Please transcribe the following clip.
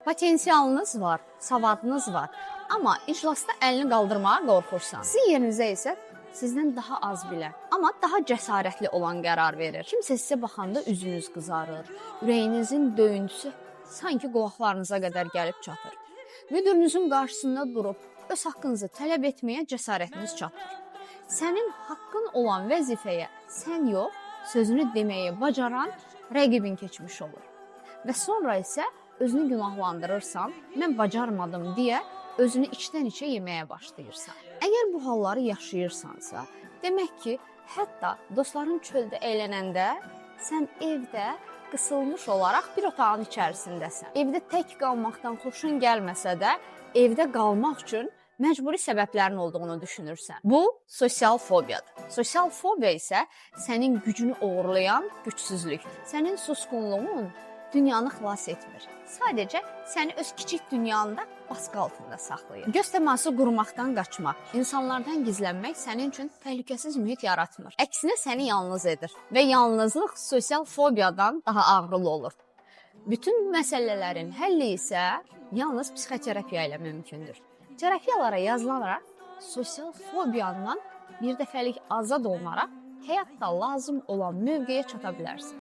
Potensialınız var, savadınız var, amma iclasda əlini qaldırmağa qorxursan. Sizin yerinizə isə sizdən daha az bilən, amma daha cəsarətli olan qərar verir. Kimsə sizə baxanda üzünüz qızarır, ürəyinizin döyüntüsü sanki qulaqlarınıza qədər gəlib çatır. Müdürünüzün qarşısında durub öz haqqınızı tələb etməyə cəsarətiniz çatmır. Sənin haqqın olan vəzifəyə sən yox, sözünü deməyi bacaran rəqibin keçmiş olur. Və sonra isə özünü günahlandırırsan, mən bacarmadım deyə özünü içdən-içə yeməyə başlayırsan. Əgər bu halları yaşayırsansa, demək ki, hətta dostların çöldə əylənəndə sən evdə qısılmış olaraq bir otağın içərisindəsən. Evdə tək qalmaqdan xoşun gəlməsə də, evdə qalmaq üçün məcburi səbəblərin olduğunu düşünürsən. Bu sosial fobiyadır. Sosial fobiya isə sənin gücünü oğurlayan gücsüzlükdür. Sənin susqunluğun dünyanı xilas etmir. Sadəcə səni öz kiçik dünyanda baskı altında saxlayır. Göz təması qurmaqdan qaçmaq, insanlardan gizlənmək sənin üçün təhlükəsiz mühit yaratmır. Əksinə səni yalnız edir və yalnızlıq sosial fobiyadan daha ağrılı olur. Bütün məsələlərin həlli isə yalnız psixoterapiya ilə mümkündür. Terapiyalara yazılaraq sosial fobiyandan bir dəfəlik azad olunaraq həyatda lazım olan mövqeyə çata bilərsən.